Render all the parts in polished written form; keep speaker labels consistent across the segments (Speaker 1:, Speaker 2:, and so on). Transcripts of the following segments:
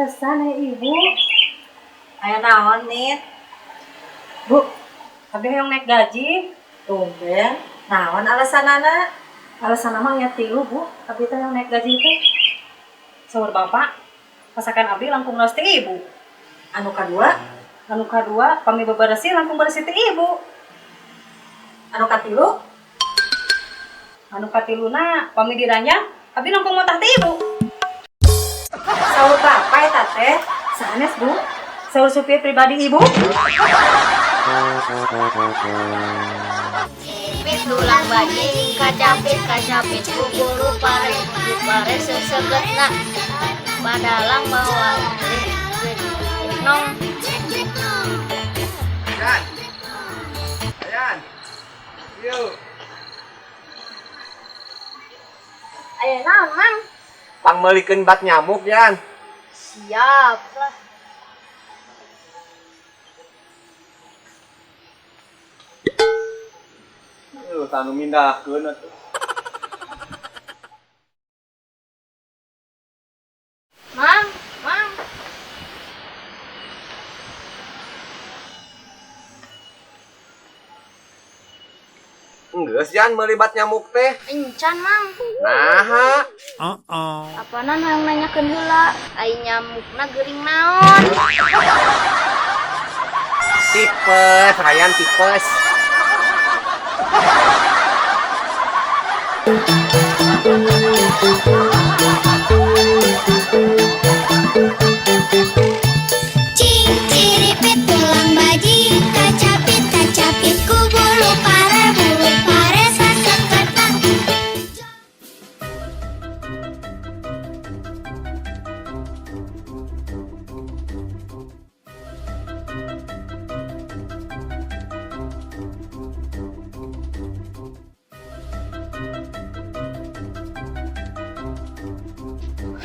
Speaker 1: Alasan ya Ibu.
Speaker 2: Aya naon, Nit?
Speaker 1: Bu, abdi hoyong naik gaji.
Speaker 2: Tumben, naon alasanana?
Speaker 1: Alasan mah nya tilu, Bu. Abdi teh hoyong naik gaji teh. Saur Bapak, masakan abdi langkung raos ti Ibu.
Speaker 2: Anu kadua?
Speaker 1: Anu kadua, pami beberesih langkung beresih ti Ibu.
Speaker 2: Anu katilu?
Speaker 1: Anu katiluna, pami diranjang, abdi langkung motah ti Ibu.
Speaker 2: Saur Bapak eta teh?
Speaker 1: Sanes, Bu. Saur supir pribadi Ibu.
Speaker 3: Pit tulang bajing kacapit kacapit ku bulu pare bulu pare sesegetna padalang mawa nong.
Speaker 4: Yan. Ayan. Yuk.
Speaker 3: Aya naon, Mang?
Speaker 4: Pangmeulikeun bat nyamuk, Yan.
Speaker 3: Siap lah.
Speaker 4: Tanu mindahkeun atuh.
Speaker 3: Mang, Mang.
Speaker 4: Enggeus, Yan, meuli bat nyamuk teh.
Speaker 3: Encan, Mang.
Speaker 4: Naha?
Speaker 3: Apanan hayang nanyakeun heula, ai nyamukna geuring naon?
Speaker 4: Tipes, Ryan, tipes.
Speaker 5: Cing ciripit tulang bajing kacapit kacapit ku bulu pare saseketna.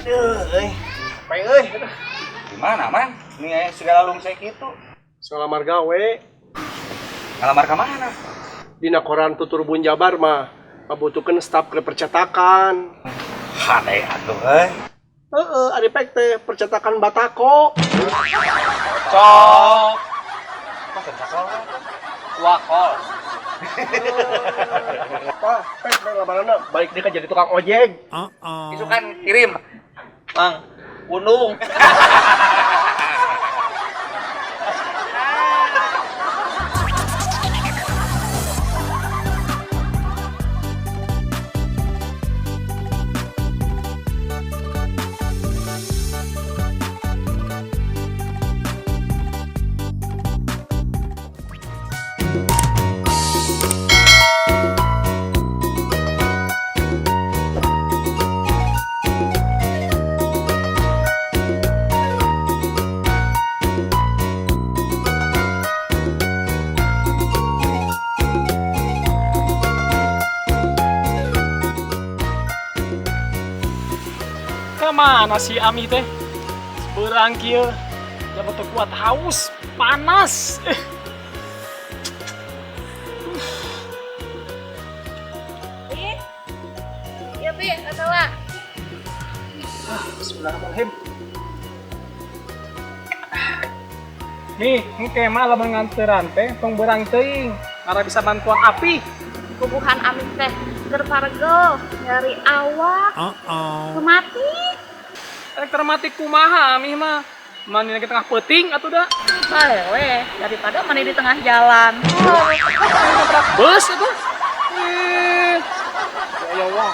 Speaker 4: Aduh, euy. Capek euy.
Speaker 6: Gimana, Mang? Ini aya segala lungsek itu.
Speaker 7: Ngalamar gawe.
Speaker 6: Ngalamar ka mana?
Speaker 7: Dina koran Tuturbun Jabar mah ngabutuhkeun staf ke percetakan.
Speaker 6: Hade atuh euy.
Speaker 7: Heeh, ari pek teh percetakan Batako.
Speaker 6: Cocok. Kok sakola? Wakol.
Speaker 7: Wah, pek pek lamaranna balik deui ka jadi tukang ojek.
Speaker 6: Itu kan kirim. Mang, pundung.
Speaker 8: Kemana si Ami teh? Berang kieu. Jabat teu kuat haus, panas.
Speaker 3: Ih. Iya, Pi, atawa.
Speaker 8: Bismillahirrahmanirrahim. Nih, engke mah lamun nganteran teh tong berang teuing. Karena bisa bantuan api.
Speaker 3: Puguhan Ami teh keur paregel nyari awak. Mati.
Speaker 8: Rek mati kumaha Ami mah? Mani lagi tengah peuting atuh da.
Speaker 3: Bae we, daripada mani di tengah jalan.
Speaker 8: Nabrak bus atuh. Eh. Ya Allah.